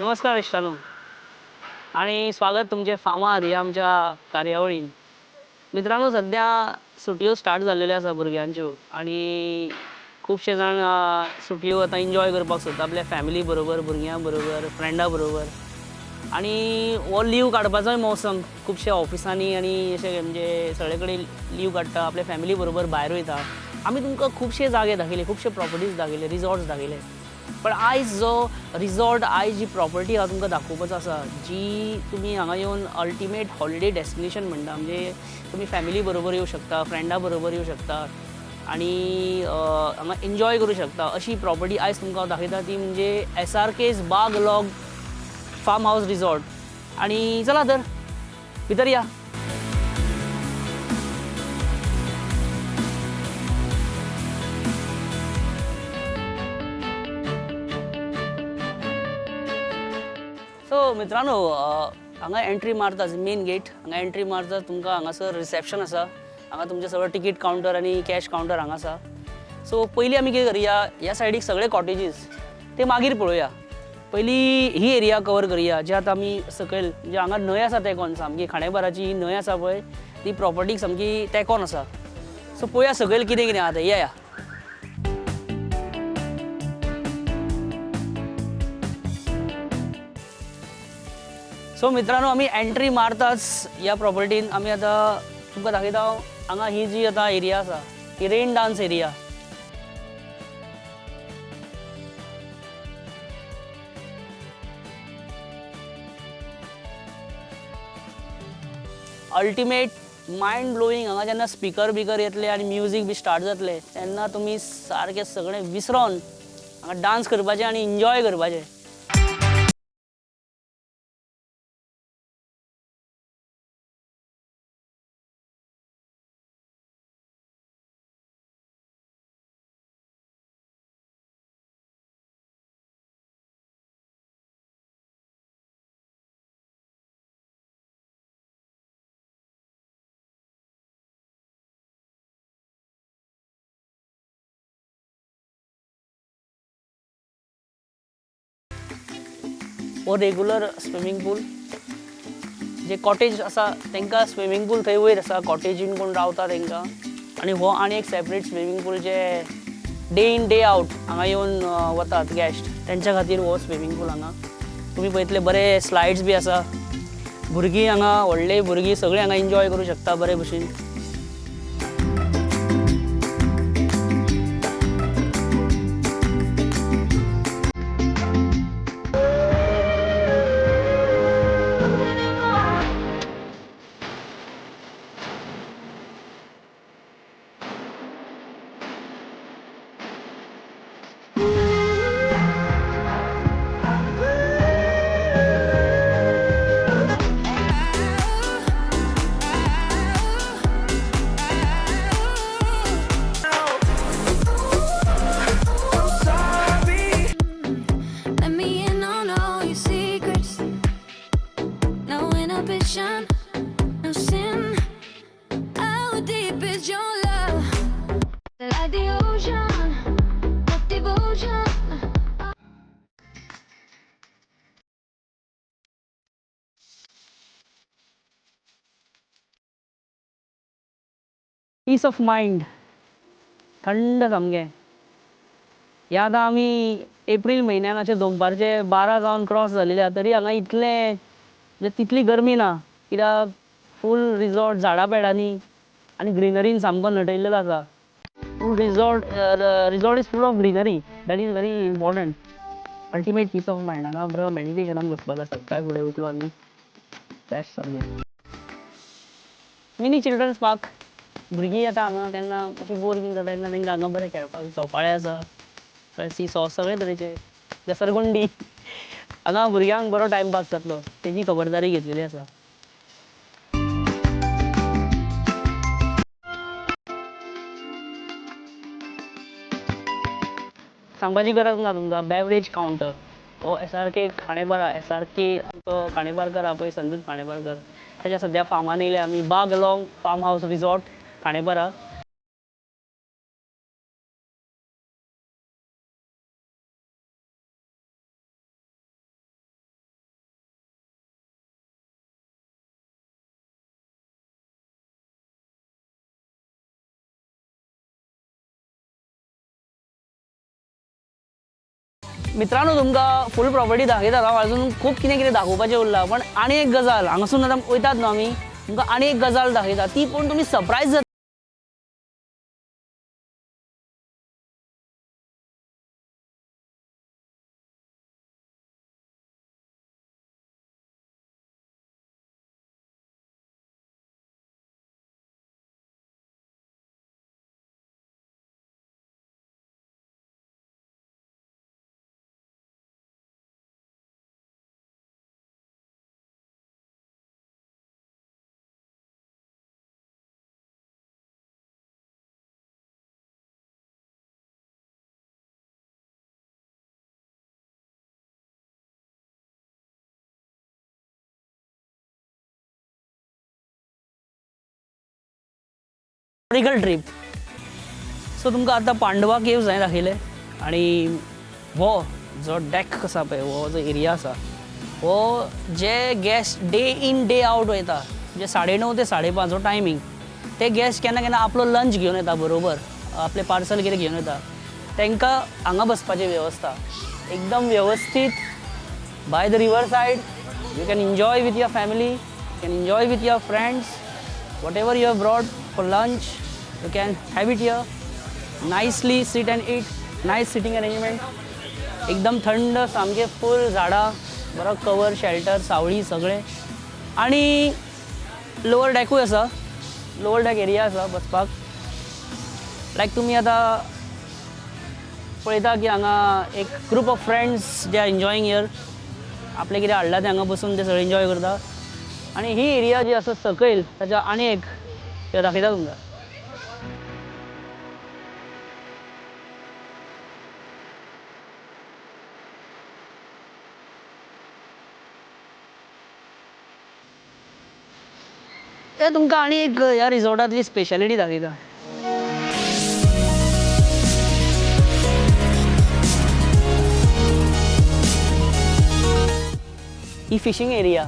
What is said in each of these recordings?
नमस्कार इश्टानो आणि स्वागत तुमचे फामाद ह्या आमच्या कार्यावळीन. मित्रांनो, सध्या सुटयो स्टार्ट जाल्लेल्यो आसा भुरग्यांच्यो आणि खुबशे जाण सुटयो आतां एन्जॉय करपाक सोदता आपल्या फॅमिली बरोबर, भुरग्यां बरोबर, फ्रेंडा बरोबर. आणि हो लीव काडपाचोय मौसम, खुबशे ऑफिसांनी आनी अशें म्हणजे सगळे कडेन लीव काडटा, आपल्या फॅमिली बरोबर भायर वयता. आमी तुमकां खुबशे जागे दाखयले, खुबशे प्रॉपर्टीज दाखयले, रिजॉर्ट्स दाखयले, पण आयज जो रिजॉर्ट, आयज जी प्रॉपर्टी हांव तुमकां दाखोवपाचो आसा, जी तुमी हांगा येवन अल्टिमेट हॉलिडे डेस्टिनेशन म्हणटा, म्हणजे तुमी फॅमिली बरोबर येवं शकता, फ्रेंडा बरोबर येवं शकता आणि हांगा एन्जॉय करूं शकता, अशी प्रॉपर्टी आयज तुमकां हांव दाखयता ती म्हणजे SRK's Bagh along farm house resort. आणि चला तर भितर या. सो मित्रांनो, हांगा एंट्री मारताच मेन गेट, हांगा एंट्री मारता तुमकां हांगासर रिसेप्शन आसा. हांगा तुमचें सगळें तिकीट कावंटर आनी कॅश कावंटर हांगा आसा. सो पयलीं आमी कितें करया, ह्या सायडीक सगळे कॉटेजीस ते मागीर पळोवया. पयलीं ही एरिया कवर करया जे आतां आमी सकयल, म्हणजे हांगा न्हंय आसा तेंकोन, सामकी खांडेपाराची ही न्हंय आसा पळय, ती प्रॉपर्टीक सामकी तेंकोन आसा. सो पळोवया सकयल कितें कितें आसा तें, या. सो मित्रांनो, आमी एंट्री मारताच ह्या प्रॉपर्टीन आमी आतां तुमकां दाखयता हांव, हांगा ही जी आतां एरिया आसा ही rain dance area. Ultimate mind blowing. हांगा जेन्ना स्पिकर बिकर येतले आनी म्युजीक बी स्टार्ट जातले तेन्ना तुमी सारकें सगळें विसरोन हांगा डान्स करपाचें आनी एन्जॉय करपाचें. हो रेगुलर स्विमींग पूल, जे कॉटेज आसा तांकां स्विमींग पूल थंय वयर आसा, कॉटेजीन कोण रावता तांकां. आनी हो आनी एक separate swimming pool J day in day out हांगा येवन वतात गेस्ट, तेंच्या खातीर हो स्विमींग पूल. हांगा तुमी पळयतले बरे स्लायड्स बी आसा, भुरगीं हांगा, व्हडले भुरगीं सगळीं हांगा एन्जॉय करूं शकता बरे भशेन. No sin. How deep is your love? Like the ocean, what devotion. Peace of mind, थंड सामकें. ह्या आतां आमी एप्रील म्हयन्यान अशें दनपारचे 12 जावन क्रॉस जालेले आसा, तरी हांगा इतलें म्हणजे तितली गरमी ना, कित्याक फूल रिजॉर्ट झाडां पेडांनी आनी ग्रिनरीन सामको नटयल्लो आसा. Full resort is full of greenery, that is very important. Ultimate peace of mind. हांगा बरो मेडिटेशनाक बसपाक जाता, सकाळीं फुडें उठलो आनी फ्रेश सामकें. मिनी चिल्ड्रन्स पार्क, भुरगीं येता हांगा तेन्ना अशीं बोर बीन जाता तेन्ना तांकां हांगा बरें खेळपाक झोपाळे आसा, सी सॉ सगळे तरेचे, घसरगुंडी. हांगा भुरग्यांक बरो टायमपास जातलो तेजी खबरदारी घेतलेली आसा. सांगपाची गरज ना तुमकां, बेवरेज कावंटर हो SRK खांडेपारा, SRK आमचो खांडेपारकर आहा पळय, संदीप खांडेपारकर, ताच्या सद्या फार्मान येयले आमी, Bagh along farm house resort Khandepara. मित्रांनो, तुमकां फूल प्रॉपर्टी दाखयतात हांव. अजून खूब कितें कितें दाखोवपाचें उरलां, पण आनी एक गजाल हांगासून आतां वयतात न्हू आमी, तुमकां आनी एक गजाल दाखयता, ती पळोवन तुमी सरप्रायज जाता. Historical trip. सो तुमकां आतां पांडवा केव्स हांवें दाखयले आनी हो जो डॅक आसा पळय, हो जो एरिया आसा, हो जे guest day in day out वयता, म्हणजे 9:30 ते 5:30 हो टायमींग, ते गेस्ट केन्ना केन्ना आपलो लंच घेवन येता बरोबर, आपलें पार्सल कितें घेवन येता, तांकां हांगा बसपाची वेवस्था एकदम व्यवस्थीत. By the river side you can enjoy with your family, you can enjoy with your friends. Whatever you have brought for lunch, you can have it here. Nicely sit and eat. Nice sitting arrangement. एकदम थंड, सामके फुल झाडां, बरो cover, shelter, सावळी सगळें. आनी lower डॅकूय आसा, lower duck area आसा बसपाक. लायक तुमी आतां पळयता की हांगा एक group of friends they are enjoying here. आपलें कितें हाडलां तें हांगा बसून ते सगळे एन्जॉय करता. आनी ही एरिया जी आसा सकयल, ताच्या आनी एक दाखयता तुमकां. ते तुमकां आनी एक ह्या रिजॉर्टांतली स्पेशलिटी दाखयता. ही फिशींग एरिया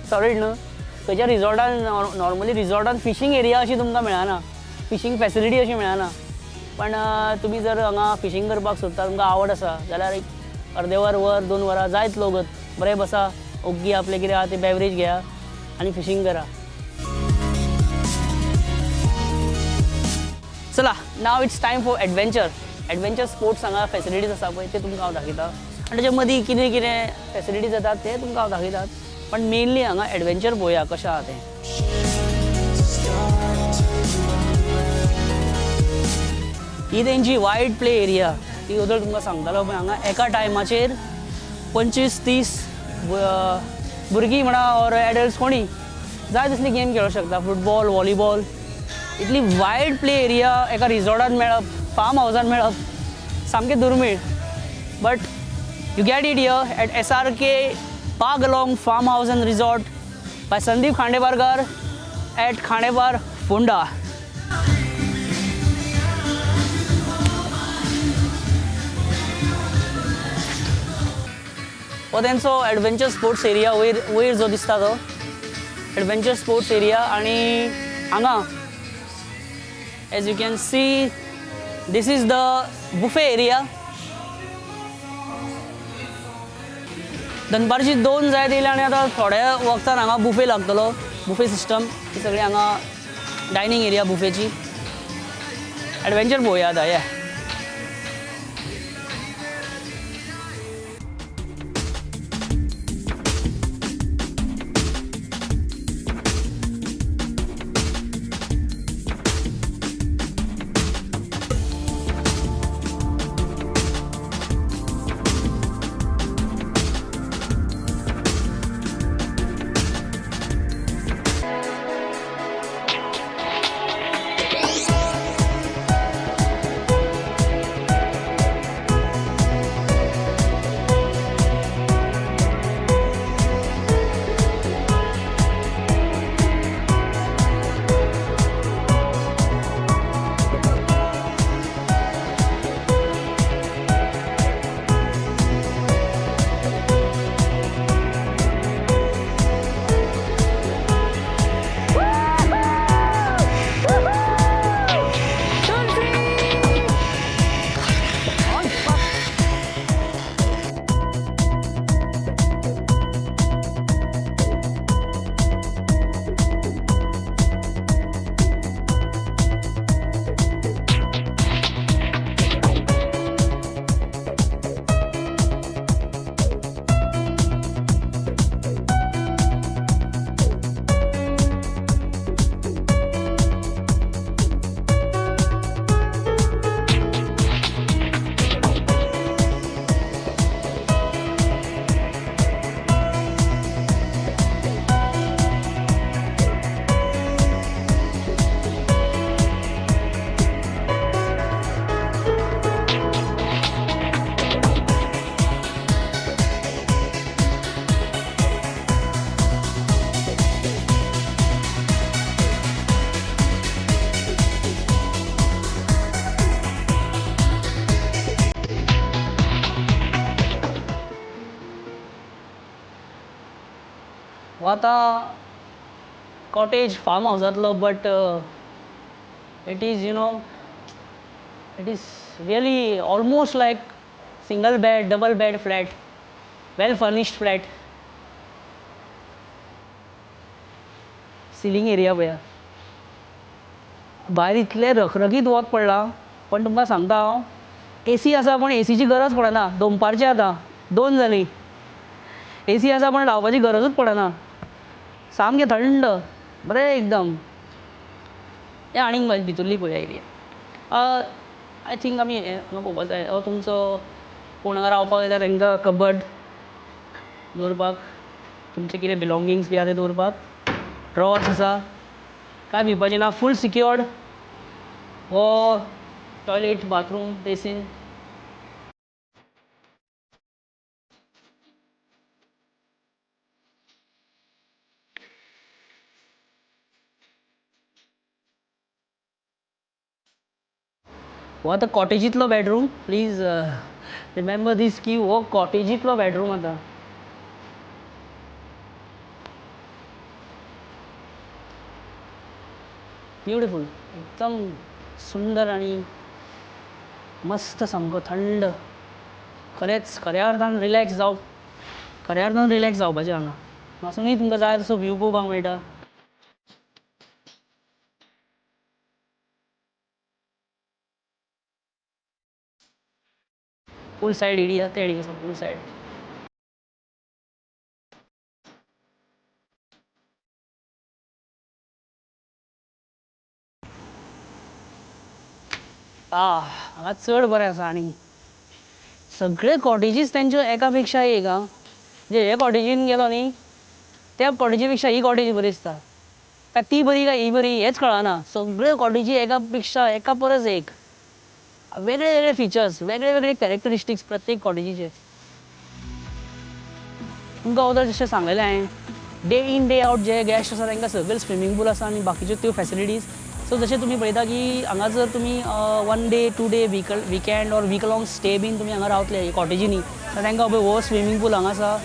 सॉलिड न्हू. खंयच्या रिजॉर्टान नॉर्मली रिजॉर्टान फिशींग एरिया अशी तुमकां मेळना, फिशींग फॅसिलिटी अशी मेळना. पण तुमी जर हांगा फिशींग करपाक सोदता, तुमकां आवड आसा जाल्यार एक अर्दे वर, वर, 2 वरां जायत लोक बरें बसा, ओग्गी आपलें कितें आहा तें बेवरेज घेया आनी फिशींग करा. चला, now it's time for adventure. Adventure sports हांगा फॅसिलिटीज आसा पळय, ते तुमकां हांव दाखयता. आनी ताच्या मदीं कितें कितें फॅसिलिटीज येतात ते तुमकां हांव दाखयतात. पण मेनली हांगा एडवेंचर पळोवया कशें आहा तें. ही तेंची वायड प्ले एरिया, ती वदळ तुमकां सांगतालो पळय. हांगा एका टायमाचेर 25-30 भुरगीं म्हणा ऑर एडल्ट्स कोणी जाय तसली गेम खेळूंक शकता. फुटबॉल, व्हॉलीबॉल, इतली वायड प्ले एरिया एका रिजॉर्टान मेळप, फार्म हावजान मेळप सामकें दुर्मीळ. But you get it here at SRK Pagalong farm house and resort by Sandeep Khandeparkar at Khandepar, Ponda. हो तेंचो एडवेंचर स्पोर्ट्स एरिया वयर वयर जो दिसता तो एडवेंचर स्पोर्ट्स एरिया. आनी हांगा as you can see this is the buffet area. दनपारची 2 जायत येयली आनी आतां थोड्या वखदान हांगा बुफे लागतलो, बुफे सिस्टम. ही सगळी हांगा डायनींग एरिया बुफेची. एडवेंचर पळोवया आतां. या हो आतां कॉटेज फार्म हावजांतलो, but it is you know it is really almost like single bed, double bed flat, well furnished flat. Ceiling area पळया. भायर इतलें रखरखीत वत पडलां, पण तुमकां सांगता हांव, एसी आसा पण एसीची गरज पडना. दनपारचें आतां 2 जालीं, एसी आसा पण लावपाची गरजूच पडना. सामकें थंड बरें एकदम. हें आनीक भितरली पळया एरिया. I think आमी हें हांगा पळोवपाक जाय. हो तुमचो कोण हांगा रावपाक येता तांकां कबड दवरपाक, तुमचें कितें बिलोंगींग्स बी आसा तें दवरपाक ड्रॉवर्स आसा. कांय भिवपाचें ना, फूल सिक्योर्ड. हो टॉयलेट, बाथरूम, बेसीन. हो आतां कॉटेजींतलो बेडरूम. प्लीज रिमेंबर दीस की हो कॉटेजींतलो बेडरूम आतां. ब्युटिफूल, एकदम सुंदर आनी मस्त, सामको थंड. खरेंच खऱ्या अर्थान रिलॅक्स जावप, खऱ्या अर्थान रिलॅक्स जावपाचें हांगा. हांगासूनय तुमकां जाय तसो व्यू पळोवपाक मेळटा. पूल सायड एरिया, ते एरिया आसा पूल सायड. हांगा चड बरें आसा. आनी सगळे कॉटेजीस तेंच्यो एका पेक्षा एक. आं, म्हणजे हे कॉटेजीन गेलो न्ही, त्या कॉटेजी पेक्षा ही कॉटेज बरी दिसता. काय ती बरी काय ही बरी हेंच कळना. सगळ्यो कॉटेजी एका पेक्षा एका परस एक, वेगळे वेगळे फिचर्स, वेगळे वेगळे कॅरेक्टरिस्टिक्स प्रत्येक कॉटेजीचे. तुमकां अगोदर जशें सांगलेलें हांवें, day in day out J guest आसा तांकां सगळे स्विमींग पूल आसा आनी बाकीच्यो त्यो फॅसिलिटीज. सो जशें तुमी पळयता की हांगा जर तुमी 1 day 2 day weekend or week long stay बीन तुमी हांगा रावतले कॉटेजीनी, तर तांकां पळय हो स्विमींग पूल हांगा आसा,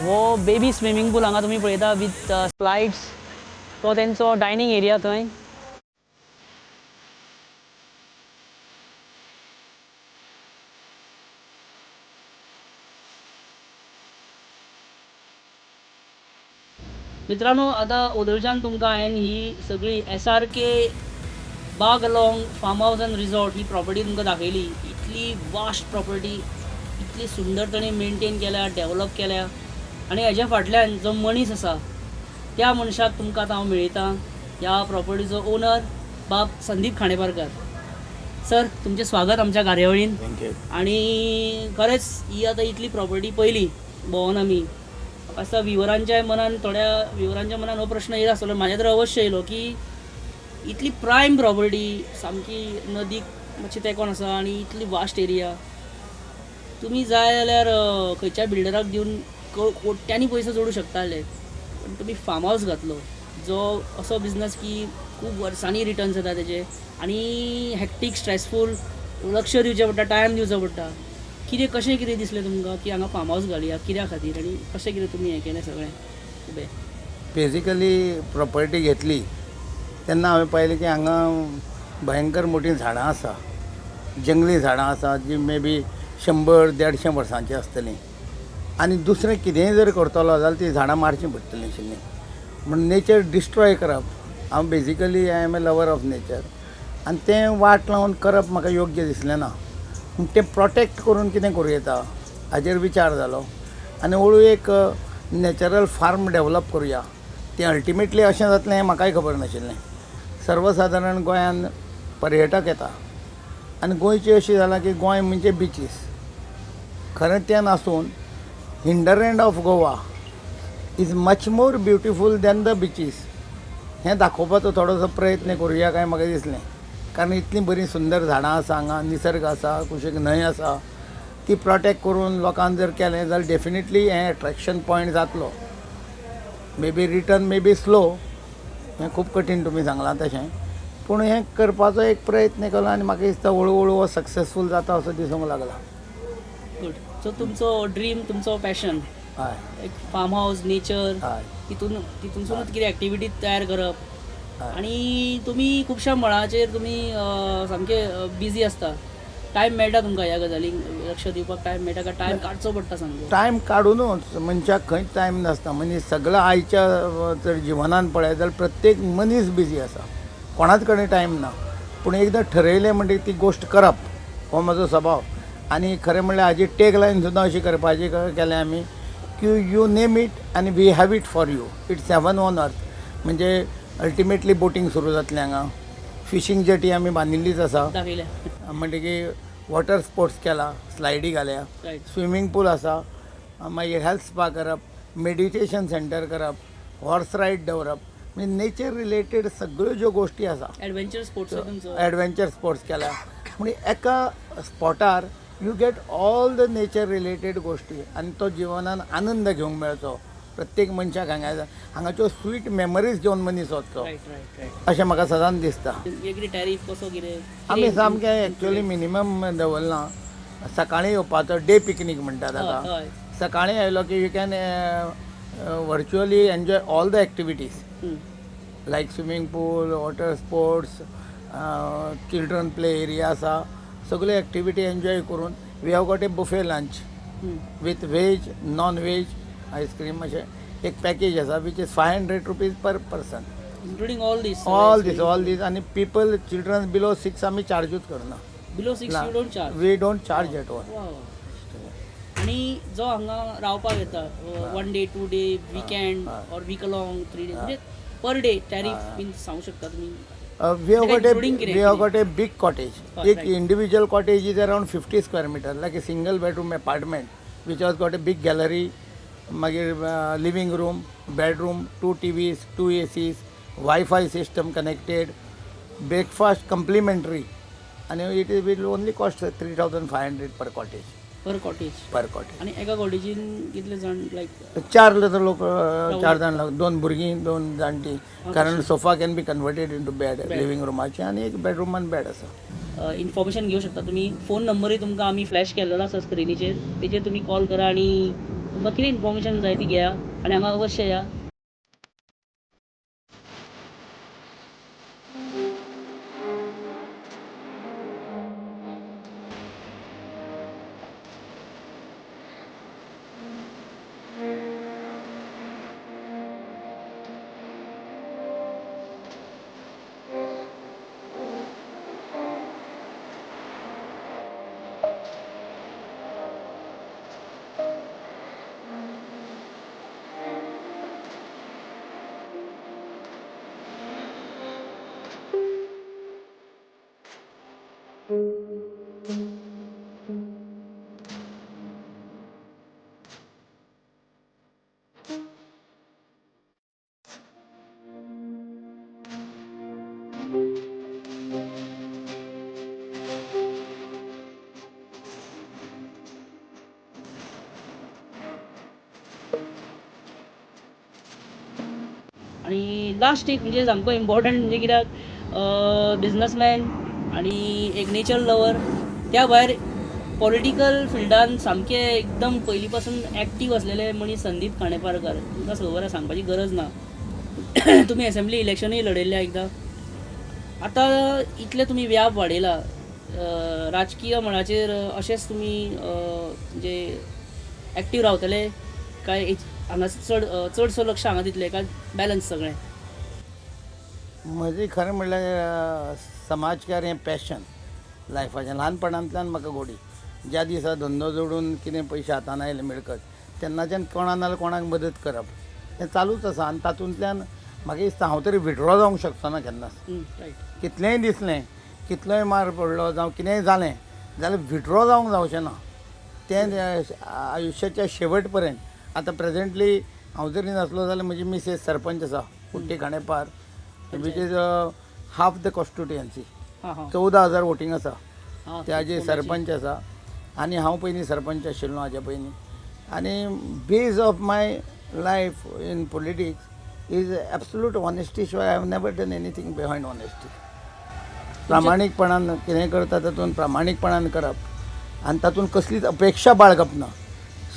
हो बेबी स्विमींग पूल हांगा तुमी पळयता विथ स्लायड्स. तो तेंचो डायनींग एरिया थंय. मित्रांनो, आतां ओदोळच्यान तुमकां हांवें ही सगळी SRK Bagh Along farm house and resort he property तुमकां दाखयली. इतली वास्ट प्रॉपर्टी, इतली सुंदर ताणें मेनटेन केल्या, डेवलप केल्या. आनी हेज्या फाटल्यान जो मनीस आसा त्या मनशाक तुमकां आतां हांव मेळयतां. ह्या प्रॉपर्टीचो ओनर बाब संदीप खांडेपारकर. सर, तुमचें स्वागत आमच्या कार्यावळीन. Thank you. आनी खरेंच ही आतां इतली प्रॉपर्टी पयली भोंवोन आमी, म्हाका दिसता व्युवरांच्या मनान, थोड्या व्युवरांच्या मनान हो प्रश्न येयला आसतलो, म्हाज्या तर अवश्य येयलो की इतली प्रायम प्रॉपर्टी, सामकी नदीक मातशी तेंकोन आसा आनी इतली वास्ट एरिया, तुमी जाय जाल्यार खंयच्याय बिल्डराक दिवन कोट्यांनी पयसो जोडूं शकताले, पण तुमी फार्म हावस घातलो, जो असो बिजनस की खूब वर्सांनी रिटर्न्स येता तेजे आनी हॅक्टीक, स्ट्रेसफूल, लक्ष दिवचें पडटा, टायम दिवचो पडटा. कितें कशें कितें दिसलें तुमकां की हांगा फार्म हावस घालया, कित्या खातीर आनी कशें कितें तुमी हें केलें सगळें उबें? बेजिकली प्रॉपर्टी घेतली तेन्ना हांवें पळयलें की हांगा भयंकर मोटीं झाडां आसा, जंगली झाडां आसा जी मे बी 100-150 वर्सांची आसतलीं. आनी दुसरें कितेंय जर करतलो जाल्यार तीं झाडां मारचीं पडटलीं आशिल्लीं. म्हण नेचर डिस्ट्रॉय करप, हांव basically I am a lover of nature, आनी तें वाट लावन करप म्हाका योग्य दिसलें ना. पूण तें प्रोटेक्ट करून कितें करूं येता हाजेर विचार जालो आनी हळू एक नॅचरल फार्म डेवलप करुया. तें अल्टिमेटली अशें जातलें हें म्हाकाय खबर नाशिल्लें. सर्वसादारण गोंयान पर्यटक येता आनी गोंयची अशी जालां की गोंय म्हणजे बिचीस, खरें तें नासून hinterland of Goa is much more beautiful than the beaches हें दाखोवपाचो थोडोसो प्रयत्न करुया काय म्हाका दिसलें. कारण इतलीं बरीं सुंदर झाडां आसा हांगा, निसर्ग आसा, कुशीक न्हंय आसा, ती प्रोटेक्ट करून लोकांक जर केलें जाल्यार डेफिनेटली हें एट्रेक्शन पॉयंट जातलो. May be return may be slow, हें खूब कठीण तुमी सांगलां तशें, पूण हें करपाचो एक प्रयत्न केलो आनी म्हाका दिसता हळू हळू हो सक्सेसफूल जाता असो दिसूंक लागला. गुड. सो तुमचो ड्रीम, तुमचो पॅशन हय. एक फार्म हावस, नेचर, हय. तितून तितूनसूनच कितें एक्टिविटी तयार करप. हय. आनी तुमी खुबश्या मळाचेर तुमी सामके बिजी आसता. टायम मेळटा तुमकां ह्या गजालींक लक्ष दिवपाक? टायम मेळटा काय टायम काडचो पडटा सामको? टायम काडुनूच. मनशाक खंयच टायम नासता. मनीस सगळो आयच्या जर जिवनान पळयत जाल्यार प्रत्येक मनीस बिजी आसा, कोणाच कडेन टायम ना. पूण एकदां ठरयलें म्हणटकीर ती गोश्ट करप हो म्हजो स्वभाव. आनी खरें म्हणल्यार हाजी टॅग लायन सुद्दां अशी करपाची केल्या आमी की you name it आनी we have it for you, it's heaven on earth. म्हणजे अल्टिमेटली बोटींग सुरू जातलें हांगा, फिशींग जेटी आमी बांदिल्लीच आसा. दाखयल्या. म्हणटकीर वॉटर स्पोर्ट्स केला, स्लायडी घाल्या, स्विमींग पूल आसा, मागीर हेल्थ स्पा करप, मेडिटेशन सेंटर करप, हॉर्स रायड दवरप, म्हणजे नेचर रिलेटेड सगळ्यो ज्यो गोश्टी आसा. एडवेंचर स्पोर्ट्स तुमचो. एडवेंचर स्पोर्ट्स केल्या. म्हणजे एका स्पॉटार you get all the nature related गोश्टी आनी तो जिवनान आनंद घेवंक मेळचो प्रत्येक मनशाक. हांगा हांगाच्यो स्वीट मेमरीज घेवन मनीस वचचो रायट रायट रायट अशें म्हाका सदांच दिसता. कितें टॅरीफ कसो कितें? आमी सामकें एक्चुअली मिनिमम दवरलां. सकाळीं येवपाचो, डे पिकनीक म्हणटा ताका. सकाळीं आयलो की you can virtually enjoy all the activities like swimming pool, water sports, children play area आसा. सगळ्यो एक्टिविटी एन्जॉय करून we have got a buffet lunch with veg, non veg, ice cream अशें एक पॅकेज आसा which is ₹500 per person. Including all this? All this, all this. आनी people, children below 6 आमी चार्जूच करना. Below 6 you don't charge? We don't charge at all. आणि जो हांगा रावपाक येता, one day, 2 day, weekend or week long, 3 day, म्हणजे per day tariff बीन सांगू शकता तुमी? We have got a including कितें? We have got a big cottage. एक individual cottage is around 50 square meter, like a single bedroom apartment which has got a big gallery, मागीर living room, bedroom, two TVs, two ACs, WiFi system connected, breakfast complimentary आनी it is will only cost 3,500 per cottage. Per cottage? Per cottage. आणि एका कॉटेजीन कितले जाण लायक? चार लोक, चार जाण, दोन भुरगीं, दोन जाणटीं, कारण sofa can be converted into bed living रुमाचे आनी एक बेडरुमान बेड आसा. इन्फॉर्मेशन घेऊ शकता तुम्ही. फोन नंबरूय तुमकां आमी फ्लॅश केल्लो आसा स्क्रिनीचेर, तेजेर तुमी कॉल करा आनी तुमकां कितें इन्फॉर्मेशन जाय ती घेया आनी हांगा अवश्य या. आणि लास्ट एक म्हणजे सामको इम्पॉर्टंट, म्हणजे कित्याक बिजनसमॅन आणि एक नेचर लवर, त्या भायर पॉलिटिकल फिल्डान सामके एकदम पयलीं पासून एक्टीव आसलेले मनीस संदीप खांडेपारकार. तुमकां खबर आसा, सांगपाची गरज ना. तुमी एसेंब्ली इलेक्शनूय लढयल्लें एकदां. आतां इतले तुमी व्याप वाडयला राजकीय मळाचेर, अशेंच तुमी म्हणजे एक्टीव रावतले काय हांगा चड चडसो लक्ष हांगा दितले काय बॅलन्स सगळें? म्हजें खरें म्हणल्यार समाजकार्य हें पॅशन लायफाचें. ल्हानपणांतल्यान म्हाका गोडी. ज्या दिसा धंदो जोडून कितें पयशे हातान आयले मेळकत, तेन्नाच्यान कोणा ना कोणाक मदत करप हें चालूच आसा. आनी तातूंतल्यान म्हाका दिसता हांव तरी विड्रॉ जावंक शकचो ना केन्नाच. कितलेंय दिसलें, कितलोय मार पडलो जावं कितेंय जालें जाल्यार विड्रॉ जावंक जावचें ना तें आयुश्याच्या शेवट पर्यंत. आतां प्रेजेंटली हांव जरी नासलो जाल्यार म्हजी मिसेस सरपंच आसा कुट्टी Khandepar, which is half the constituency. हां हां 14,000 वोटींग आसा. त्याजे सरपंच आसा आनी हांव पयलीं सरपंच आशिल्लो हाज्या पयलीं. आनी base of my life in politics is absolute honesty शिवाय I have never done anything behind honesty. प्रामाणीकपणान कितें करता तातूंत प्रामाणीकपणान करप आनी तातूंत कसलीच अपेक्षा बाळगप ना.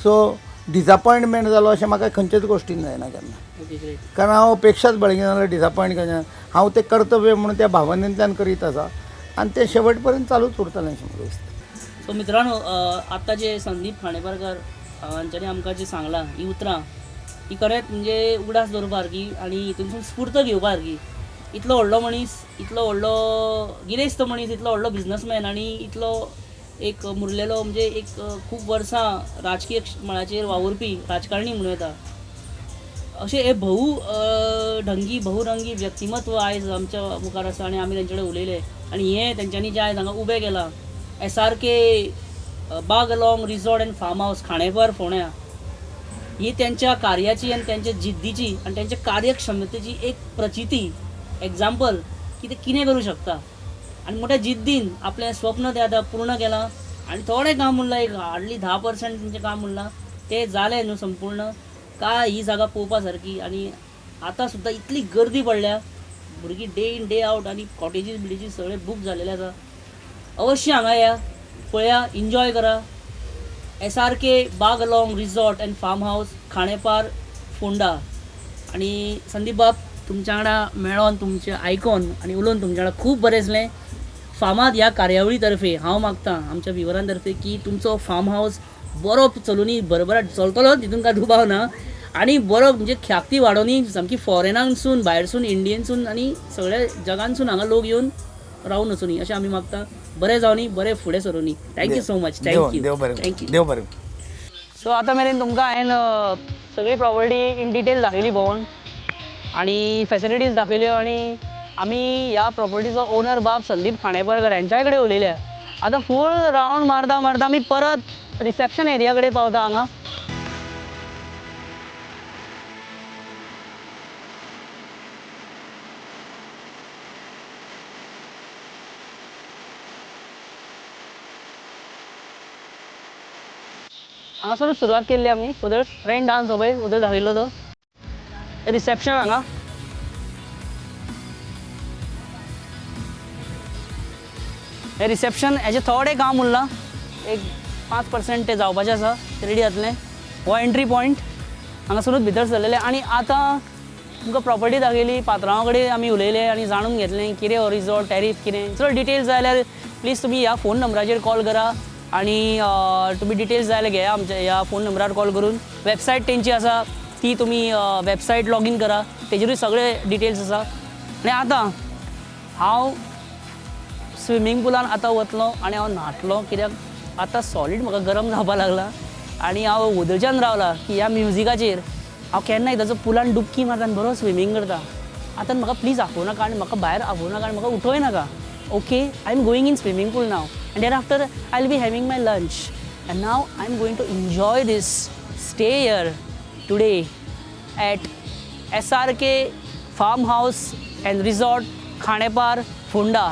सो डिजपॉयंटमेंट जालो अशें म्हाका खंयचेच गोश्टीन जायना केन्ना. Okay great. कारण हांव अपेक्षाच बाळगिना जाल्यार डिजपॉयंट कशें, हांव तें कर्तव्य म्हणून त्या भावनेंतल्यान करीत आसा आनी तें शेवट पर्यंत चालूच उरतलें अशें म्हाका दिसता. सो मित्रांनो, आत्तां जे संदीप खांडेपारकर हांच्यांनी आमकां जें सांगलां ही उतरां ही खरेंच म्हणजे उगडास दवरपा सारकी आनी हितूनसून स्फूर्त घेवपा सारकी. इतलो व्हडलो मनीस, इतलो व्हडलो गिरेस्त मनीस, इतलो व्हडलो बिजनसमॅन आनी इतलो एक मुरलेलो म्हणजे एक खूब वर्सां राजकीय मळाचेर वावुरपी राजकारणी म्हणूं येता, अशें हे बहु ढंगी बहुरंगी व्यक्तिमत्व आयज आमच्या मुखार आसा आनी आमी तेंचे कडेन उलयले आनी हें तेंच्यांनी जें आयज हांगा उबें केलां SRK Bagalong resort and farm house Khandepar फोंड्या, ही तेंच्या कार्याची आनी तेंच्या जिद्दीची आनी तेंच्या कार्यक्षमतेची एक प्रचिती, एग्जाम्पल की ते कितें करूं शकता आनी मोठ्या जिद्दीन आपलें स्वप्न तें आतां पूर्ण केलां आनी थोडें काम उरलां, एक हार्डली 10% तेंचें काम उरलां, तें जालें न्हू संपूर्ण. काय ही जागा पळोवपा सारकी आनी आतां सुद्दां इतली गर्दी पडल्या, भुरगीं डे इन डे आवट आनी कॉटेजीस बिटेजीस सगळे बूक जालेले आसा. अवश्य हांगा या, पळया, इन्जॉय करा. SRK Bagalong resort and farm house, Khandepar, Ponda. आनी संदीप बाब, तुमच्या वांगडा मेळोन, तुमचें आयकोन आनी उलोवन तुमच्या वांगडा खूब बरें दिसलें. फामाद ह्या कार्यावळी तर्फे हांव मागता आमच्या विवरां तर्फे की तुमचो फार्म हावस बरो चलुनी, बरोबर चलतलो तितून कांय दुबाव ना, आनी बरो म्हणजे ख्याती वाडोवनी, सामकी फॉरेनानसून भायरसून इंडियनसून आनी सगळ्या जगानसून हांगा लोक येवन रावून वचुनी अशें आमी मागता. बरें जावनी, बरें फुडें सरुनी. Thank you so much. Thank you. देव बरें. Thank you. देव बरें. सो आतां मेरेन तुमकां हांवें सगळी प्रॉपर्टी इन डिटेल दाखयली भोंवन आनी फॅसिलिटीज दाखयल्यो आनी आमी ह्या प्रॉपर्टीचो ओनर बाब संदीप खांडेपारकर हेंच्या कडेन उलयले. आतां फूल रावंड मारता मारता आमी परत रिसेप्शन एरिया कडेन पावता हांगा. हांगासरूच सुरवात केल्ली आमी, उदर रेन डान्स हो पळय उदर दाखयल्लो तो रिसेप्शन हांगा. हें रिसेप्शन हेजें थोडें काम उरलां, एक 5% तें जावपाचें आसा, रेडी जातलें. हो एंट्री पॉयंट हांगासरूच भितर सरलेले आनी आतां तुमकां प्रॉपर्टी दाखयली, पात्रांवा कडेन आमी उलयले आनी जाणून घेतलें कितें हो रिजॉर्ट, टॅरीफ कितें. चड डिटेल्स जाय जाल्यार प्लीज तुमी ह्या फोन नंबराचेर कॉल करा आनी तुमी डिटेल्स जाय जाल्यार घेया आमच्या ह्या फोन नंबरार कॉल करून. वेबसायट तेंची आसा ती तुमी वेबसायट लॉगीन करा, तेजेरूय सगळे डिटेल्स आसा. आनी आतां हांव स्विमींग पुलान आतां वतलो आनी हांव न्हातलो, कित्याक आतां सॉलीड म्हाका गरम जावपाक लागला आनी हांव उदरच्यान रावला की ह्या म्युजिकाचेर हांव केन्ना एकदांचो पुलान डुबकी मारता आनी बरो स्विमींग करता. आतां म्हाका प्लीज आपोवं नाका आनी म्हाका भायर आपोवं नाका आनी म्हाका उठोय नाका. Okay, I am going in swimming pool now and thereafter I will be having my lunch and now I am going to enjoy this stay here today at SRK farm house and resort, Khandepar, Ponda.